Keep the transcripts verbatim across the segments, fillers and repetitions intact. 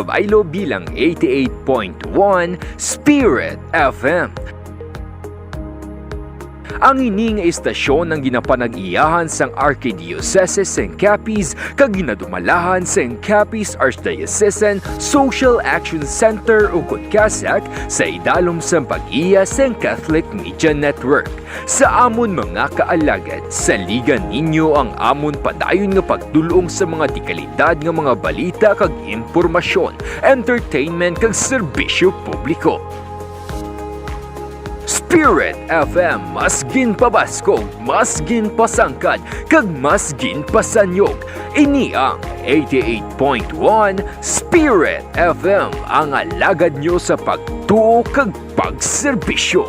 Iloilo bilang eighty-eight point one Spirit F M. Ang ini nga istasyon ang ginapanag-iyahan sang Arkidiocese sang Capiz kag ginadumalahan sang Capiz Archdiocesan Social Action Center, ukon CASAC, sa idalom sang pag-iya sang Catholic Media Network. Sa amon mga kaalagad, saligan ninyo ang amon padayon nga pagdul-ong sa mga dekalidad nga mga balita kag impormasyon, entertainment kag serbisyo publiko. Spirit F M, mas ginpabaskog, mas ginpasangkad, kag mas ginpasanyog. Ini ang eighty-eight point one Spirit F M, ang alagad nyo sa pagtuo kag pagserbisyo.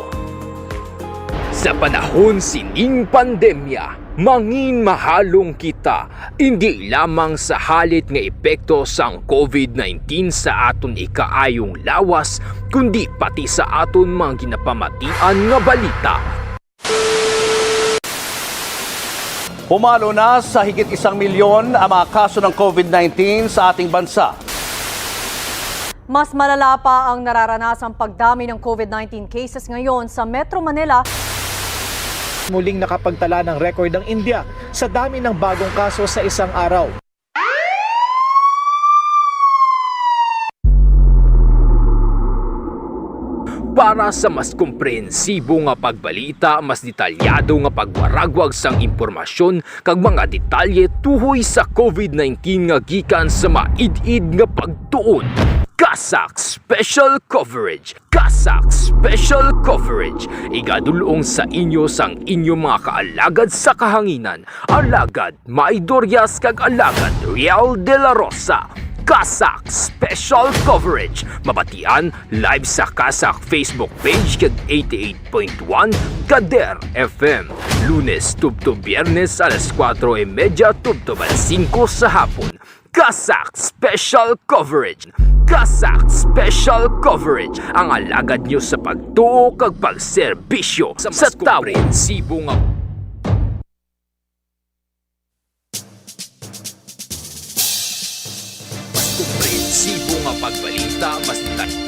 Sa panahon sining pandemya, mangin mahalong kita, indi lamang sa halit nga epekto sang COVID nineteen sa aton ikaayong lawas, kundi pati sa aton mga ginapamatian nga balita. Pumalo na sa higit isang milyon ang mga kaso ng COVID nineteen sa ating bansa. Mas malala pa ang nararanasang pagdami ng COVID nineteen cases ngayon sa Metro Manila. Muling nakapagtala ng record ang India sa dami ng bagong kaso sa isang araw. Para sa mas komprehensibo nga pagbalita, mas detalyado nga pagwaragwag sang impormasyon, kag mga detalye tuhoy sa COVID nineteen nga gikan sa maid-id nga pagtuon. CASAC Special Coverage. CASAC Special Coverage. Igadul-ong sa inyo sang inyo mga kaalagad sa kahanginan, Alagad May Dorias kag Alagad Riel de la Rosa. CASAC Special Coverage. Mabatian live sa CASAC Facebook page kag eighty-eight point one Kader F M. Lunes tubtob Biyernes alas kuwatro y medya tubtob alas singko sa hapon. CASAC Special Coverage. CASAC Special Coverage. Ang alagad nyo sa pagtuo kag pagserbisyo sa tawo. Mas komprensibo nga Mas komprensibo nga pagbalita, mas detalye.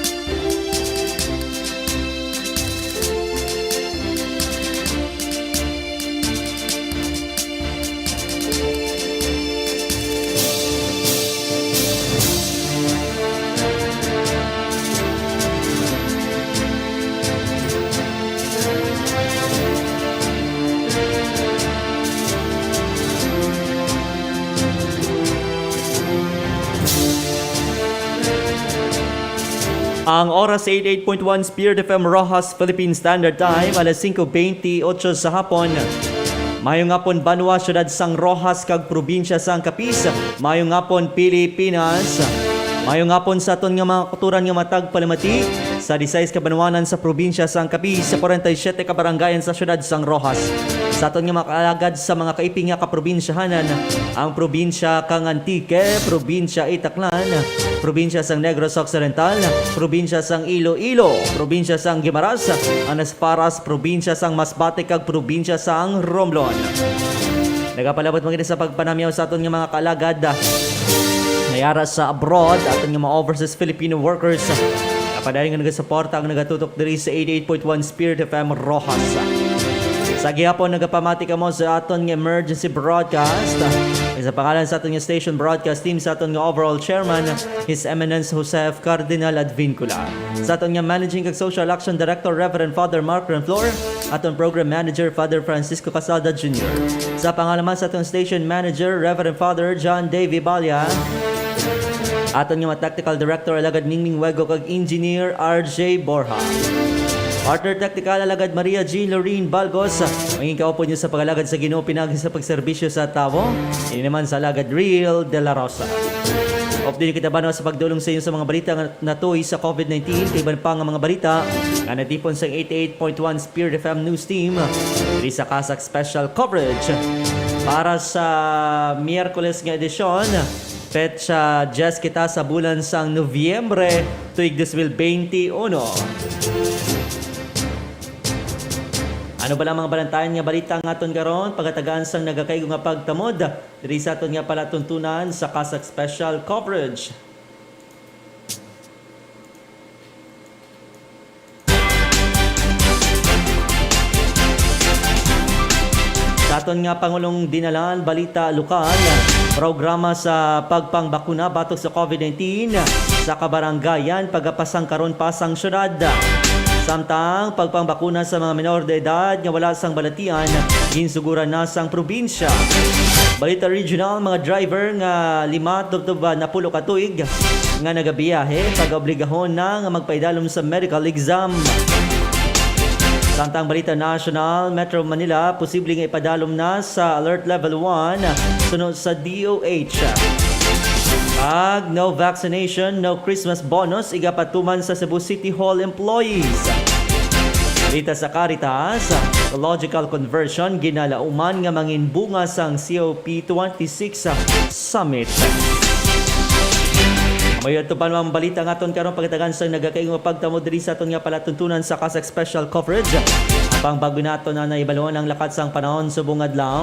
Ang oras sa eighty-eight point one Spirit F M Roxas Philippine Standard Time, alas singko bentiocho sa hapon. Mayong hapon, banwa, siyudad sang Roxas kag probinsya sang Capiz. Mayong hapon, Pilipinas. Mayong hapon sa aton nga mga kautoran nga matag palamati sa disayis ka banwanan sa probinsya sang Capiz, sa kwarenta y siyete ka barangayan sa siyudad sang Roxas. Sa aton nga mga kaalagad sa mga kaiping nga kaprobinsyahanan, ang probinsya kang Antique, probinsya Itaclan, probinsya sang Negros Occidental, probinsya sang Iloilo, probinsya sang Guimaras, ang Nasparas, probinsya sang Masbate kag probinsya sang Romblon. Nagapalabot man gid sa pagpanamyaw sa aton nga mga kaalagad nga yara sa abroad, aton nga mga overseas Filipino workers. Napadayon nga nagasuporta ang nagatutok diri sa eighty-eight point one Spirit F M Roxas. Sa gihapon, nagapamati kamo sa aton nga emergency broadcast. Sa pangalan sa aton nga station broadcast team, sa aton nga overall chairman, His Eminence Joseph Cardinal Advincula. Sa aton nga Managing kag Social Action Director, Reverend Father Mark Renflor, aton Program Manager, Father Francisco Casalda Junior. Sa pangalan man sa aton Station Manager, Reverend Father John Davy Balya, aton nga mga Technical Director, Alagad Ningning Wego, kag Engineer R J Borja. Partner Technical, Alagad Maria Jean Lorraine Balgos, mangin kaupod nyo sa pag-alagad sa Ginoo pinagi sa pagserbisyo sa tawo. Ini naman sa Alagad Real de la Rosa. Update kita banwa sa pagdulong sa inyo sa mga balita nga natuy sa COVID nineteen, kag iban pa nga mga balita nga natipon sa eighty-eight point one Spirit F M News Team diri sa CASAC Special Coverage. Para sa Miyerkules nga edisyon, petsa diyes kita sa bulan sang Nobyembre, tuig dos mil bente uno. Ano bala ang mga balantayan nga balita nga aton karon pagatagaan sang nagakaigo nga pagtamod diri sa aton nga palatuntunan sa CASAC Special Coverage? Nga Pangulong Dinalan, balita lokal, programa sa pagpangbakuna batok sa COVID nineteen sa kabarangayan pagapasang karon pa sang syudad. Samtang pagpangbakuna sa mga menor de edad nga wala sang balatian, ginsuguran na sang probinsya. Balita regional, mga driver nga lima tubtob napulo ka tuig nga nagabiyahe, pag-obligahon na nga magpaidalom sa medical exam. Samtang balita national, Metro Manila, posible nga ipadalom na sa Alert Level one suno sa D O H. Ag no vaccination, no Christmas bonus, igapatuman sa Cebu City Hall employees. Balita sa Caritas, ecological conversion, ginalauman nga mangin bunga sang C O P twenty-six Summit. Mayo ato pa ang balita nga aton karon pagkatagan sa nagakaingon nga pagtamo diri sa aton nga palatuntunan sa CASAC Special Coverage. Apang bago nato na naibalon ang lakat sang panahon subong adlaw.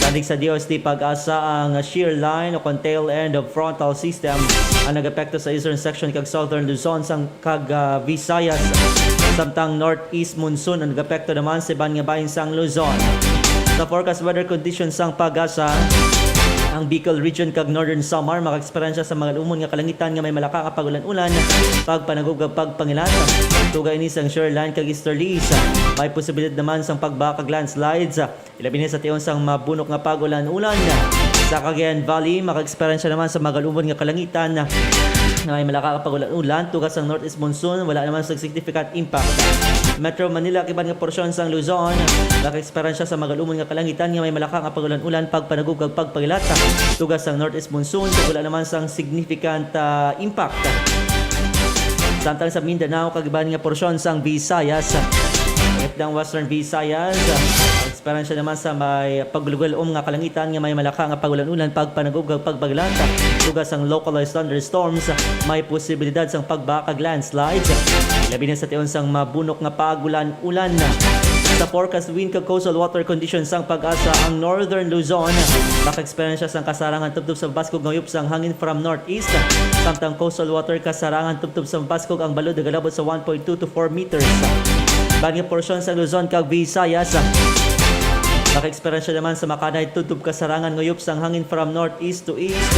Tanding sa D O S T PAGASA, ang shear line o kon tail end of frontal system ang nagapekto sa eastern section kag southern Luzon sang kag, ah, Visayas, samtang northeast monsoon ang nagapekto naman sa iban nga bahin sang Luzon. Sa forecast weather conditions sang PAGASA, ang Bicol Region kag Northern Samar makaeksperyensya sa mga lumon nga kalangitan nga may malaka nga pag-ulan-ulan, pagpanagub kag pagpangilat. Tuga ini sang shear line kag easterlies. May posibilidad naman sang pagbaha kag landslides. Ilabi na sa tion sang mabunok nga pag-ulan-ulan. Sa Cagayan Valley, makaeksperyensya naman sa magalumon nga kalangitan na may malaka nga pag-ulan-ulan, tuga sang northeast monsoon, wala naman sa significant impact. Metro Manila, kag iban nga porsyon sang Luzon, makaeksperyensya sa magalumon nga kalangitan nga may malaka nga pag-ulan-ulan, pagpanagub kag pagpangilat, tuga sang northeast monsoon, kag wala naman sang significant, ah, impact. Samtang sa Mindanao, kag iban nga porsyon sang Visayas, ang Western Visayas, Eksperyensya naman sa may pagulugulom nga kalangitan nga may malaka nga pag-ulan-ulan, pagpanagub kag pagpangilat. Tuga sang localized thunderstorms, may posibilidad sang pagbaha kag landslides. Ilabi na sa tion sang mabunok nga pag-ulan-ulan. Sa forecast wind kag coastal water conditions sang PAGASA, ang Northern Luzon makaeksperyensya sang kasarangan tubtob sa baskog nga uyop sang hangin from northeast, samtang coastal water kasarangan tubtob sa baskog ang balod nagalabot sa one point two to four meters. Iban nga porsyon sa Luzon kag Visayas, makaeksperyensya naman sa makanay tubtob kasarangan nga uyop sang hangin from northeast to east.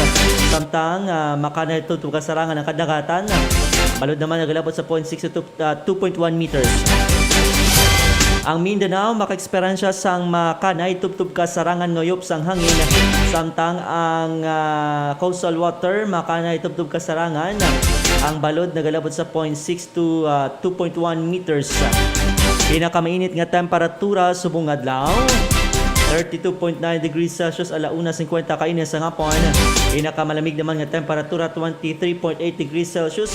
Samtang, ah, makanay tubtob kasarangan ang kadagatan, balod naman nagalabot sa point six to, ah, two point one meters. Ang Mindanao makaeksperyensya sang makanay tubtob kasarangan nga uyop sang hangin, samtang ang, ah, coastal water makanay tubtob kasarangan. Ang balod nagalabot sa point six to, ah, two point one meters. Pinakamainit nga temperatura subong adlaw, thirty-two point nine degrees Celsius, ala una cincuenta kaina sa hapon. Pinakamalamig naman nga temperatura, twenty-three point eight degrees Celsius,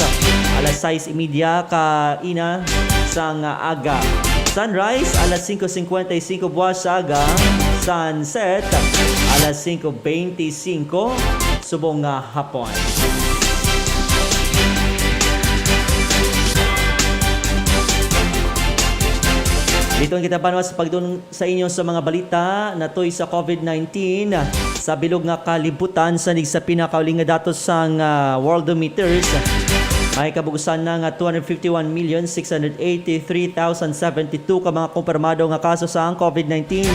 alas sais y media kaina sang aga. Sunrise, alas singko cincuenta y cinco buwas sa aga. Sunset, alas singko veinticinco subong nga hapon. Dito ang kita banwa sa pagdun sa inyo sa mga balita natoy sa COVID nineteen. Sa bilog nga kalibutan, sa nig sa pinakauli nga datos sang, ah, Worldometers, may kabug-usan na nga two hundred fifty-one million six hundred eighty-three thousand seventy-two ka mga kumpirmado nga kaso sang COVID nineteen.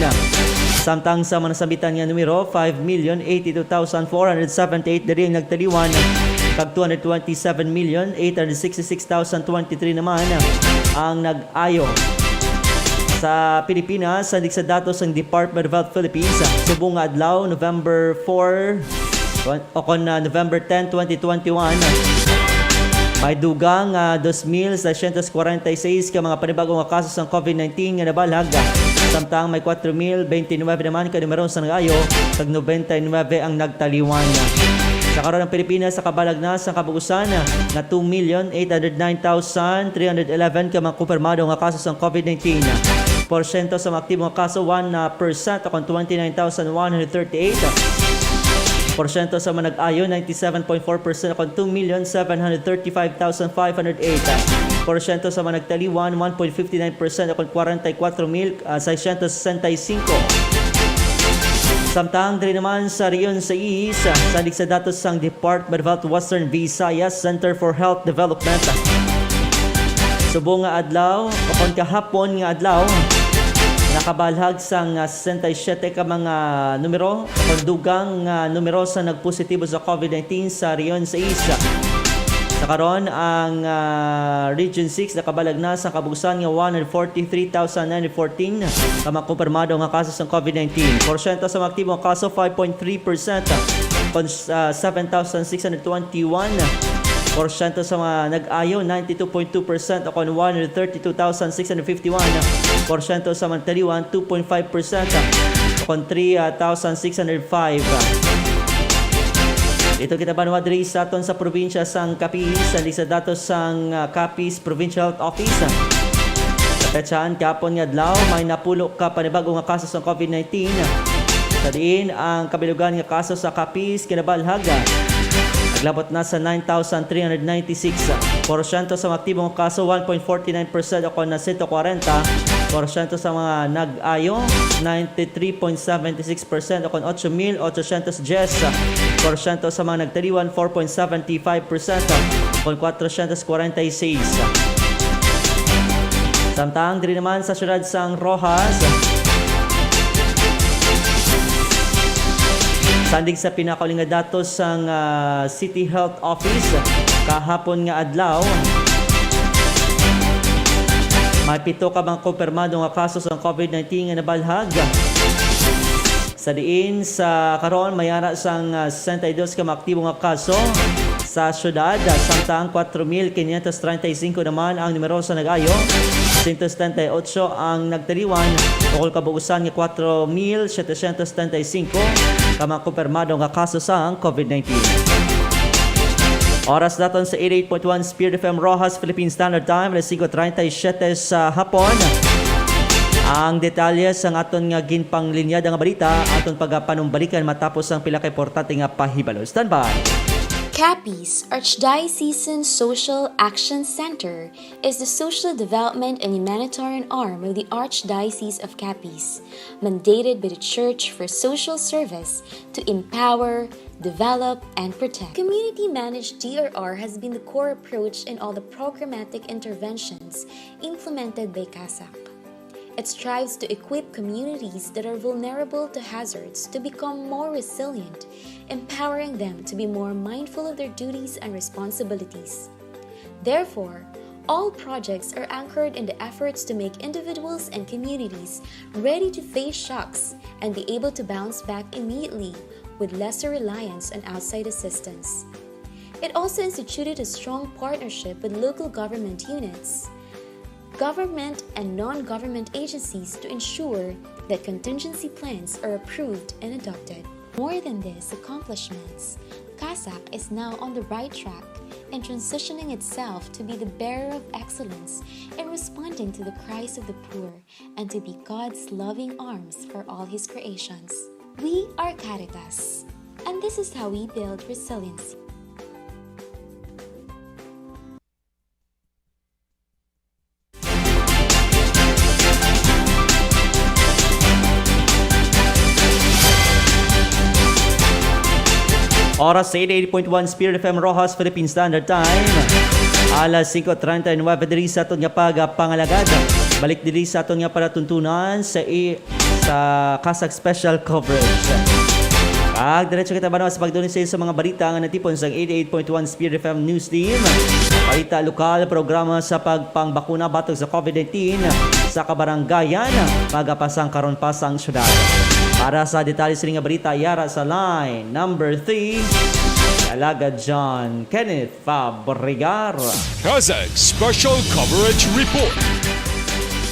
Samtang sa mga nasambitan nga numero, five million eighty-two thousand four hundred seventy-eight diri ang nagtaliwan, kag two hundred twenty-seven million eight hundred sixty-six thousand twenty-three naman ang nag-ayo. Sa Pilipinas, sa datos sang Department of Health Philippines, subong nga adlaw, November four, o kon, ah, November ten, twenty twenty-one, may dugang, ah, dos mil seiscientos cuarenta y seis ka mga panibago nga kaso sang COVID nineteen nga nabalag, samtang may cuatro mil veintinueve naman ka numero sa nag-ayo, kag noventa y nueve ang nagtaliwan. Sa karon, ang Pilipinas sa kabalag na sa kabug-usan nga two million eight hundred nine thousand three hundred eleven ka mga kumpirmado nga kaso sang COVID nineteen. Porsyento sa mga aktibo nga kaso, one percent, o kon twenty-nine thousand one hundred thirty-eight. Porsyento sa mga nag-ayo, ninety-seven point four percent, o kon two million seven hundred thirty-five thousand five hundred eight. Porsyento sa mga nagtaliwan, one point fifty-nine percent, o kon kwarenta y kuwatro mil, ah, seiscientos sesenta y cinco. Samtang diri naman sa Rehiyon sais, ah, salig sa datos sang Department of Health Western Visayas Center for Health Development, ah, subong nga adlaw, o kon kahapon nga adlaw, Nakabalhag sang, ah, sesenta y siyete ka mga numero o dugang, ah, numero sa nagpositibo sa COVID nineteen sa Rehiyon sais. Sa karon, ang, ah, Region six nakabalag na sa kabuusan nga one hundred forty-three thousand nine hundred fourteen ka mga kumpirmado nga kaso sang COVID nineteen. Porsyento sa mga aktibo nga kaso, five point three percent, kon, ah, seven thousand six hundred twenty-one porsyento sa mga nag-ayo, ninety-two point two percent, o kon one hundred thirty-two thousand six hundred fifty-one porsyento sa mga nagtaliwan, two point five percent, o kon three thousand six hundred five. Dito kita banwa diri sa aton sa probinsya sang Capiz, sa datos sang, ah, Capiz Provincial Health Office. Sa petsahan kahapon nga adlaw, may napulo ka panibago nga kaso sang COVID nineteen. Sa diin ang kabilugan nga kaso sa Capiz kinabalhag, naglabot na sa nine thousand three hundred ninety-six. Porsyento sa mga aktibo nga kaso, one point forty-nine percent, o kon na sento kwarenta porsyento sa mga nag-ayo, ninety-three point seventy-six percent, o kon ocho mil ochocientos diyes porsyento sa mga nagtaliwan, four point seventy-five percent, o kon kwatrocientos kwarenta y seis. Samtang diri naman sa siyudad sang Roxas, sandig sa pinakauling nga datos sang, ah, City Health Office kahapon nga adlaw, may pito ka mga kumpirmado nga kaso sang COVID nineteen nga nabalhag. Sa diin sa karon may ara sang, ah, sesenta y dos ka mga aktibo nga kaso sa siyudad, samtang kwatro mil quinientos treinta y cinco naman ang numero sa nag-ayo, sento setenta y ocho ang nagtaliwan, ukol kabuusan nga kwatro mil setecientos setenta y cinco ka mga kumpirmado nga kaso sang COVID nineteen. Oras naton sa eighty-eight point one Spirit F M Roxas, Philippine Standard Time, alas singko treinta y siete sa hapon. Ang detalye sang aton nga ginpanglinyada nga balita, aton pagapanumbalikan matapos ang pila ka importante nga pahibalo. Standby. Capiz Archdiocesan Social Action Center is the social development and humanitarian arm of the Archdiocese of Capiz, mandated by the Church for social service to empower, develop, and protect. Community-managed D R R has been the core approach in all the programmatic interventions implemented by CASAC. It strives to equip communities that are vulnerable to hazards to become more resilient, empowering them to be more mindful of their duties and responsibilities. Therefore, all projects are anchored in the efforts to make individuals and communities ready to face shocks and be able to bounce back immediately with lesser reliance on outside assistance. It also instituted a strong partnership with local government units, government and non-government agencies to ensure that contingency plans are approved and adopted. More than these accomplishments, CASAC is now on the right track and transitioning itself to be the bearer of excellence in responding to the cries of the poor and to be God's loving arms for all His creations. We are Caritas, and this is how we build resiliency. Oras sa eighty-eight point one Spirit F M Roxas, Philippine Standard Time. Alas singko treinta y nueve diri sa aton nga pagpangalagad. Balik diri sa aton nga palatuntunan sa i-, sa CASAC Special Coverage. Kag diretso kita banwa sa pagdulong sa mga balita nga natipon sa eighty-eight point one Spirit F M News Team. Balita lokal, programa sa pagpangbakuna batok sa COVID nineteen sa kabarangayan, magapasang karon pa sang syudad. Para sa detalye sini nga balita, yara sa line number three, Alagad John Kenneth Fabregar. CASAC Special Coverage Report.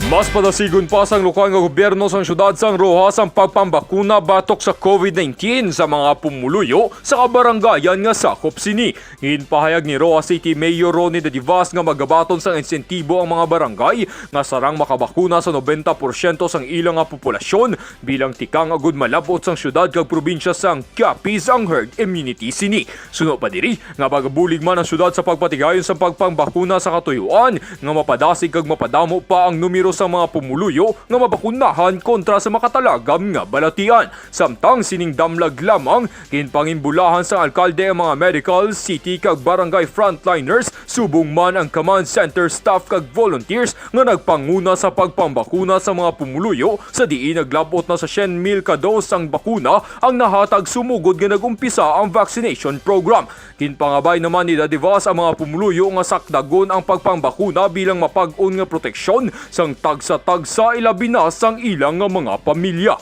Mas padasigon pa sang lokal nga gobyerno sang siyudad sang Roxas ang pagpambakuna batok sa COVID nineteen sa mga pumuluyo sa kabarangayan nga sakop sini. Ginpahayag ni Roxas City Mayor Ronnie Dadivas nga magabaton sang insentibo ang mga barangay nga sarang makabakuna sa nobenta porsyento sang ila nga populasyon bilang tikang agud malab-ot sang siyudad kag probinsya sang Capiz ang herd immunity sini. Suno pa diri nga magabulig man ang siyudad sa pagpatigayon sang pagpangbakuna sa katuyoan nga mapadasig kag mapadamo pa ang numero sa mga pumuluyo nga mabakunahan kontra sa makatalagam nga balatian. Samtang sining damlag lamang, ginpangimbulahan sang alkalde ang mga medical, city, kag barangay frontliners, subong man ang command center staff kag volunteers nga nagpanguna sa pagpambakuna sa mga pumuluyo, sa diin naglab-ot na sa syen mil ka dos ang bakuna ang nahatag sumugod nga nag-umpisa ang vaccination program. Ginpangabay naman ni Dadivas ang mga pumuluyo nga sakdagon ang pagpangbakuna bilang mapag-on nga proteksyon sang tagsa-tagsa, ilabi na sang ilang nga mga pamilya.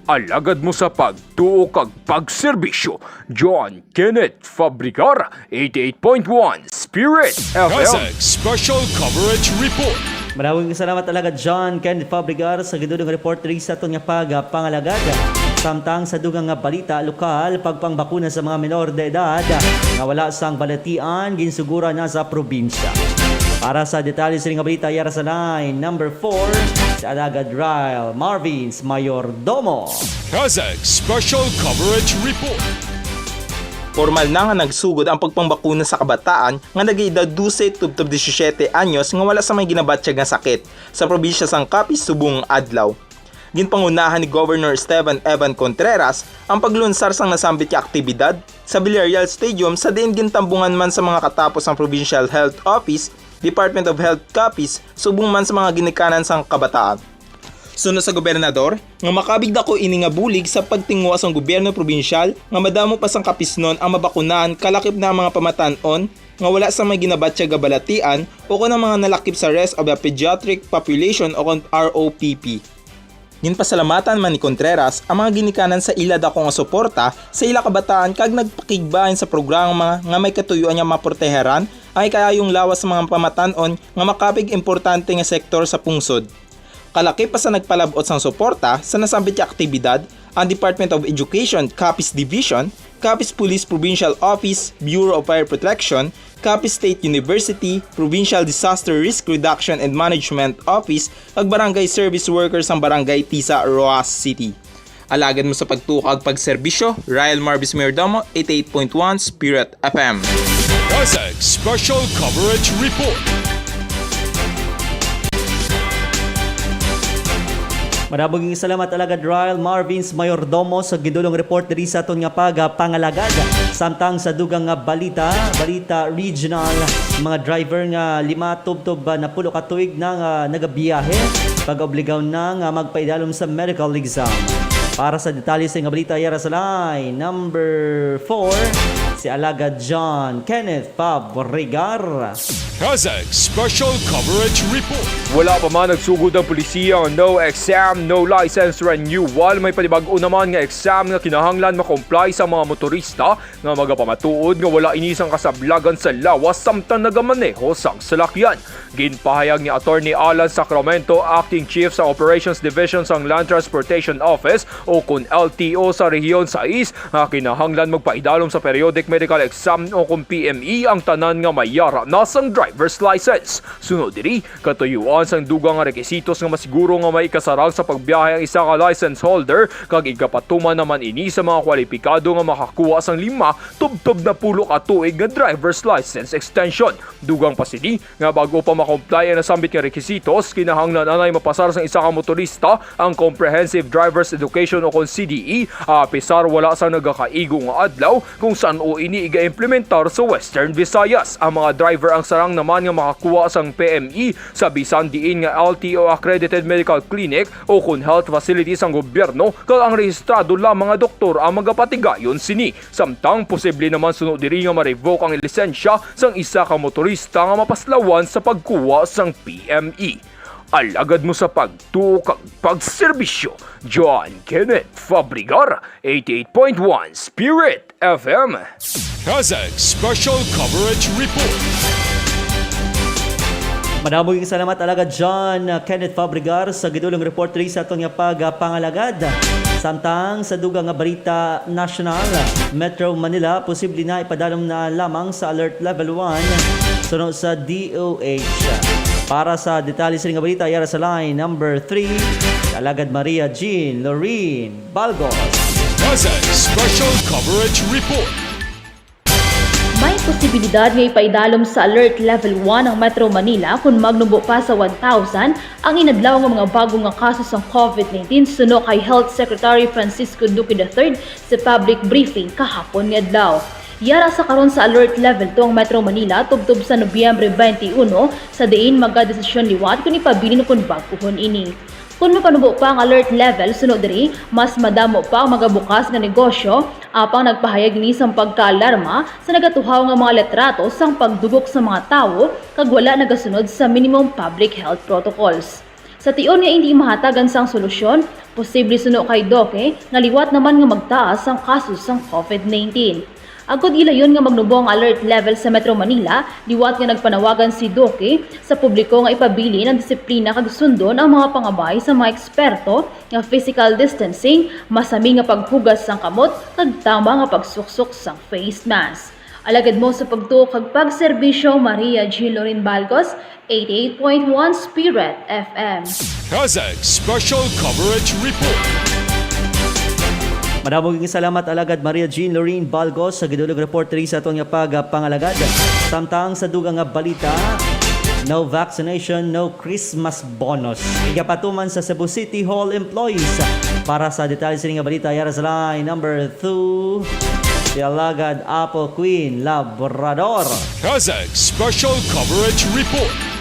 Alagad mo sa pagtuo kag pagserbisyo, John Kenneth Fabregar, eighty-eight point one Spirit F M. Kazakh Special Coverage Report. Maraming salamat talaga, John Kenneth Fabregar, sa gidulong report diri sa aton nga pagpangalagad. Samtang sa dugang nga balita lokal, pagpangbakuna sa mga menor de edad nga wala sang balatian, ginsuguran na sa probinsya. Para sa detalye sa nga balita, yara sa line number four, si Alagad Ryle Marvins Mayordomo. Kazakh Special Coverage Report. Formal na nga nagsugod ang pagpangbakuna sa kabataan nga nag-edad dose tubtob disisiete anyos nga wala sa may ginabatyag nga sakit sa probinsya sang Capiz subong adlaw. Ginpangunahan ni Governor Esteban Evan Contreras ang paglunsar sang nasambit nga aktibidad sa Villarreal Stadium, sa diin gintambungan man sa mga katapos ang Provincial Health Office, Department of Health Capiz, subong man sa mga ginikanan sang kabataan. Suno sa gobernador, nga makabig dako ini nga bulig sa pagtinguha sang gobyerno probinsyal nga madamo pa sang Capiznon ang mabakunahan, kalakip na ang mga pamatan-on nga wala sa may ginabatyag nga balatian o kon ang mga nalakip sa Rest of the Pediatric Population o kon R O P P. Ginpasalamatan man ni Contreras ang mga ginikanan sa ila dako nga suporta sa ila kabataan kag nagpakigbahin sa programa nga may katuyoan nga maproteharan ang ikaayong lawas sa mga pamatan-on nga makapig-importante nga sektor sa pungsod. Kalakip pa sa nagpalab-ot sang suporta sa nasambit nga aktibidad, ang Department of Education, Capiz Division, Capiz Police Provincial Office, Bureau of Fire Protection, Capiz State University, Provincial Disaster Risk Reduction and Management Office, kag barangay service workers sang Barangay Tisa, Roxas City. Alagad mo sa pagtuo kag pagserbisyo, Ryle Marvis Mayordomo, eighty-eight point one Spirit F M. Kazakh Special Coverage Report. Madamo nga salamat, Alagad Ryle Marvins Mayordomo, sa gidulong report diri sa aton nga pagpangalagad. Samtang sa dugang nga balita, balita regional, mga driver nga lima tubtob, ah, napulo ka tuig na nga nagabiyahe, pag-obligaw na nga magpaidalom sa medical exam. Para sa detalye sa nga balita, yara sa line number four, si Alagad John Kenneth Fabregar. Kazakh Special Coverage Report. Wala pa man nagsugod ang pulisiya nga no exam, no license renewal. May panibag-o naman nga exam nga kinahanglan ma-comply sa mga motorista nga magapamatuod nga wala ini sang kasablagan sa lawas samtang nagamaneho sang salakyan. Ginpahayag ni Attorney Alan Sacramento, Acting Chief sa Operations Division sang Land Transportation Office o kon L T O sa Rehiyon sais, nga kinahanglan magpaidalom sa periodic medical exam o kon P M E ang tanan nga may yara na sang driver's license. Sunod diri, katuyuan sang dugang nga rekisitos nga masiguro nga may ikasarang sa pagbiyahe ang isa ka license holder, kag igapatuman naman ini sa mga kwalipikado nga makakuha sang lima tubtob napulo ka tuig nga driver's license extension. Dugang pa sini nga bag-o pa ma-comply ang nasambit nga rekisitos, kinahanglan anay mapasar sang isa ka motorista ang Comprehensive Driver's Education o kon C D E, apisar wala sang nagakaigo nga adlaw kung san-o ini iga-implementar sa Western Visayas. Ang mga driver ang sarang naman nga makakuha sang P M E sa bisan diin nga L T O accredited medical clinic o kon health facility sang gobyerno, kag ang rehistrado lamang nga doktor ang magapatigayon sini. Samtang posible naman sunod diri nga ma-revoke ang lisensya sang isa ka motorista nga mapaslawan sa pagkuha sang P M E. Alagad mo sa pagtuo kag pagserbisyo, John Kenneth Fabregar, eighty-eight point one Spirit F M. Kazakh Special Coverage Report. Madamo nga salamat, Alagad John Kenneth Fabregar, sa gidulong report diri sa aton nga pagpangalagad. Samtang sa dugang nga balita nasyonal, Metro Manila posible na ipadalom na lamang sa Alert Level one suno sa D O H. Para sa detalye sa nga balita, yara sa line number three, si Alagad Maria Jean Lorraine Balgos. Kazakh Special Coverage Report. May posibilidad nga ipaidalom sa Alert Level one ang Metro Manila kon magnubo pa sa one thousand ang inadlaw nga mga bago nga kaso sang COVID nineteen, suno kay Health Secretary Francisco Duque the third sa public briefing kahapon nga adlaw. Yara sa karon sa Alert Level two ang Metro Manila tubtob sa Nobyembre twenty-one, sa diin magadesisyon liwat kon ipabilin o kon bag-ohon ini. Kon mapanubo pa ang alert level suno diri, mas madamo pa ang magabukas nga negosyo, apang nagpahayag ini sang pagkaalarma sa nagatuhaw nga mga litrato sang pagdugok sa mga tawo kag wala nagasunod sa minimum public health protocols. Sa tion nga indi mahatagan sang solusyon, posible suno kay Duque nga liwat naman nga magtaas ang kaso sang COVID nineteen. Agod ilayon nga magnubo ang alert level sa Metro Manila, liwat nga nagpanawagan si Duque sa publiko nga ipabilin ang disiplina kag sundon ang mga pangabay sa mga eksperto nga physical distancing, masami nga paghugas sang kamot, kag tama nga pagsuksok sang face mask. Alagad mo sa pagtuo kag pagserbisyo, Maria Jean Lorin Balgos, eighty-eight point one Spirit F M. CASAC Special Coverage Report. Madamo nga salamat, Alagad Maria Jean Lorraine Balgos, sa gidulog report diri sa aton nga pagpangalagad. Samtang sa dugang nga balita, no vaccination, no Christmas bonus. Igapatuman sa Cebu City Hall employees. Para sa detalye sini nga balita, yara sa line number two, si Alagad Apple Queen Labrador. CASAC Special Coverage Report.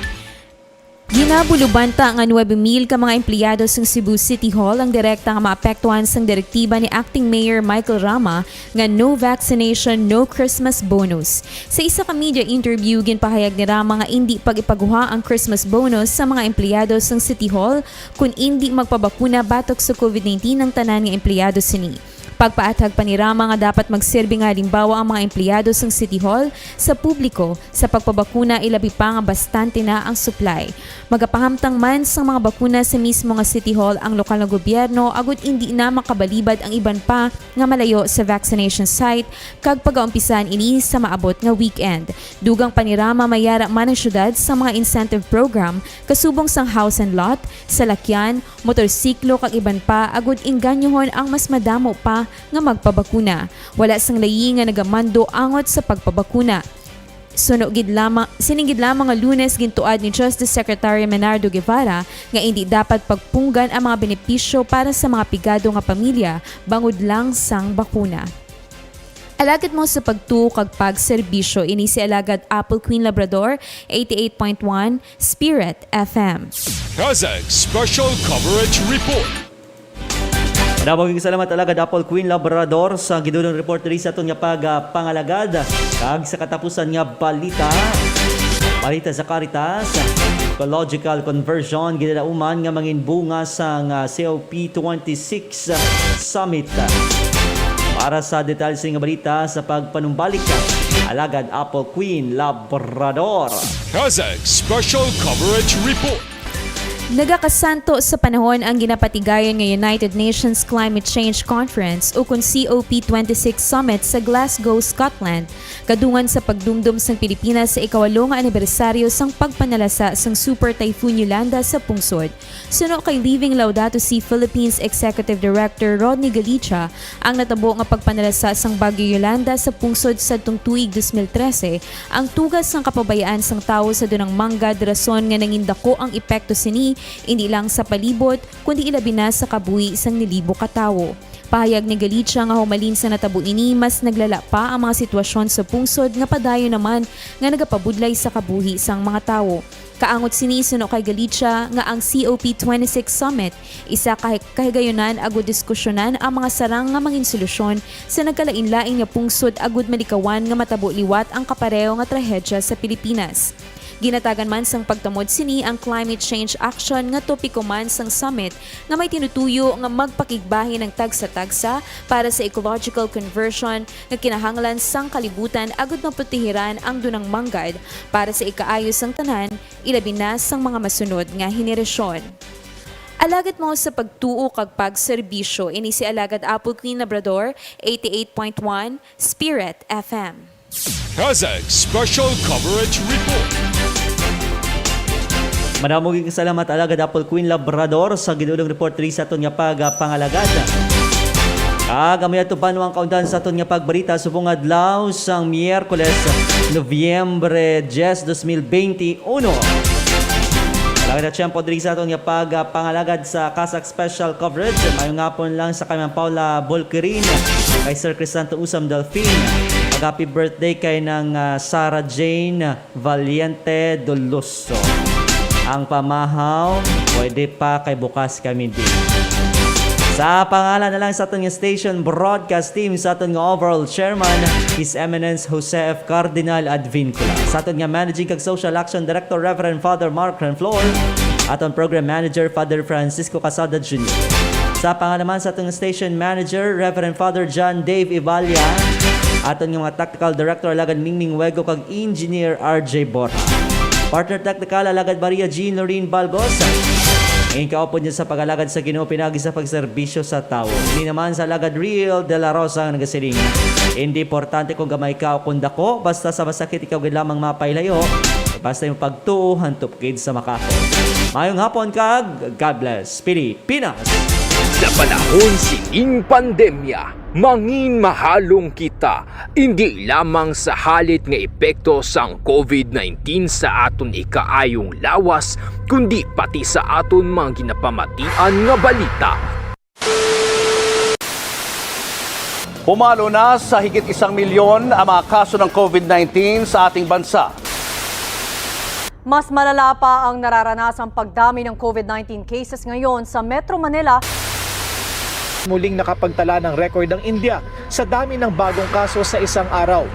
Ginabulubanta nga nuebe mil ka mga empleyado sang Cebu City Hall ang direkta nga maapektuhan sang direktiba ni Acting Mayor Michael Rama nga no vaccination, no Christmas bonus. Sa isa ka media interview, ginpahayag ni Rama nga indi pag-ipaguha ang Christmas bonus sa mga empleyado sang City Hall kon indi magpabakuna batok sa COVID nineteen ang tanan nga empleyado sini. Pagpaathag pa ni Rama nga dapat magserbi nga halimbawa ang mga empleyado sang City Hall sa publiko sa pagpabakuna, ilabi pa nga bastante na ang supply. Magapahamtang man sang mga bakuna sa mismo nga City Hall ang lokal nga gobyerno agud indi na makabalibad ang iban pa nga malayo sa vaccination site kag pagaumpisan ini sa maabot nga weekend. Dugang pa ni Rama, may yara man ang syudad sa mga incentive program kasubong sang house and lot, salakyan, motorsiklo kag iban pa agud inganyohon ang mas madamo pa nga magpabakuna. Wala sang layi nga nagamando angot sa pagpabakuna. Suno gid lamang, sining gid lamang nga Lunes, gintuad ni Justice Secretary Menardo Guevara nga indi dapat pagpunggan ang mga benepisyo para sa mga pigado nga pamilya bangod lang sang bakuna. Alagad mo sa pagtuo kag pagserbisyo, ini si Alagad Apple Queen Labrador, eighty-eight point one Spirit F M. CASAC Special Coverage Report. Madamo nga salamat, Alagad Apple Queen Labrador, sa gidulong report diri sa aton nga pagpangalagad. Kag sa katapusan nga balita, balita sa Caritas, ecological conversion, ginalauman nga mangin bunga sang, ah, C O P twenty-six Summit. Para sa detalye sa nga balita, sa pagpanumbalik, Alagad Apple Queen Labrador. CASAC Special Coverage Report. Nagakasanto sa panahon ang ginapatigayon nga United Nations Climate Change Conference, ukon C O P twenty-six Summit, sa Glasgow, Scotland, kadungan sa pagdumdom sang Pilipinas sa ikawalo nga anibersaryo sang pagpanalasa sang Super Typhoon Yolanda sa pungsod. Suno kay Living Laudato Si Philippines Executive Director Rodney Galicia, ang natabo nga pagpanalasa sang Bagyo Yolanda sa pungsod sadtong tuig dos mil trese ang tugas sang kapabayaan sang tawo sa Dunang Mangad, rason nga nangin dako ang epekto sini indi lang sa palibot, kundi ilabi na sa kabuhi sang nilibo ka tawo. Pahayag ni Galicia nga humalin sa natabo ini, mas naglala pa ang mga sitwasyon sa pungsod nga padayon naman nga nagapabudlay sa kabuhi sang mga tawo. Kaangot sini, suno kay Galicia, nga ang C O P twenty-six Summit isa ka kahigayunan agud diskusyonan ang mga sarang nga mangin solusyon sa nagkalainlain nga pungsod agud malikawan nga matabo liwat ang kapareho nga trahedya sa Pilipinas. Ginatagan man sang pagtamod sini ang climate change action nga topiko man sang summit nga may tinutuyo nga magpakigbahin ang tagsa-tagsa para sa ecological conversion nga kinahanglan sang kalibutan agud maprotehiran ang Dunang Mangad para sa ikaayo sang tanan, ilabi na sang mga masunod nga henerasyon. Alagad mo sa pagtuo kag pagserbisyo, ini si Alagad Apple Queen Labrador, eighty-eight point one Spirit F M. CASAC Special Coverage Report. Madamo gid salamat, Alagad Apple Queen Labrador, sa ginulong report diri sa aton nga pagpangalagad. Kag amo yadto pa ang kaundan sa aton nga pagbalita subong adlaw sang Miyerkules, Nobyembre diyes, dos mil bente uno. Wala na tiyempo diri sa aton nga pagpangalagad sa CASAC Special Coverage. Mayong hapon lang sa kay Ma'am Paula Bulkirin, kay Sir Crisanto Usam Delfin. Pag happy birthday kay nang, ah, Sarah Jane Valiente Doloso. Ang pamahaw, pwede pa kay bukas kami din. Sa pangalan na lang sa aton nga station broadcast team, sa aton nga overall chairman, His Eminence Jose F. Cardinal Advincula. Sa aton nga managing kag social action director, Reverend Father Mark Renflor. Aton program manager, Father Francisco Casada Junior. Sa pangalan man sa aton station manager, Reverend Father John Dave Ibalia. Aton nga mga technical director, Alagad Mingming Wego kag Engineer R J Borja. Partner technical, Alagad Maria Jean Lorraine Balgos. Ang kaupod niya sa pag-alagad sa Ginoo pinagi sa pagserbisyo sa tawo. Ini naman sa Alagad Real de la Rosa nga nagasiling, "Hindi importante kung gamay ka o kung dako, basta sa masakit ikaw gid lamang mapailayo, basta yung pagtuo hantop gid sa makako." Mayong hapon kag God bless Pilipinas! Sa panahon sining pandemya, mangin mahalong kita, indi lamang sa halit nga epekto sang covid nineteen sa aton ikaayong lawas, kundi pati sa aton mga ginapamatian nga balita. Pumalo na sa higit isang milyon ang mga kaso ng covid nineteen sa ating bansa. Mas malala pa ang nararanasang pagdami ng covid nineteen cases ngayon sa Metro Manila. Muling nakapagtala ng record ang India sa dami ng bagong kaso sa isang araw.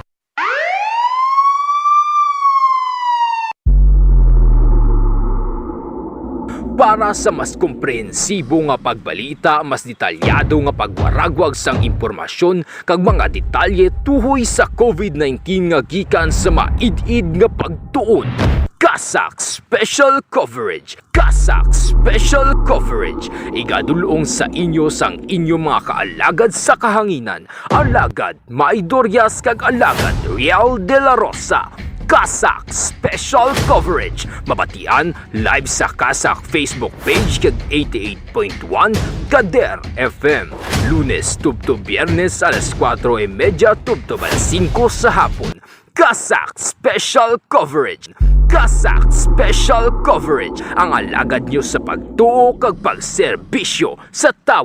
Para sa mas komprehensibo nga pagbalita, mas detalyado nga pagwaragwag sang impormasyon, kag mga detalye tuhoy sa covid nineteen nga gikan sa maid-id nga pagtuon. CASAC Special Coverage. CASAC Special Coverage. Igadulong sa inyo sang inyo mga kaalagad sa kahanginan, Alagad May Dorias kag Alagad Real de la Rosa. CASAC Special Coverage. Mabatian live sa CASAC Facebook page kag eighty-eight point one Kader F M. Lunes tubtob Biyernes alas kuwatro y medya tubtob alas singko sa hapon. CASAC Special Coverage. CASAC Special Coverage. Ang alagad nyo sa pagtuo kag pagserbisyo sa tawo.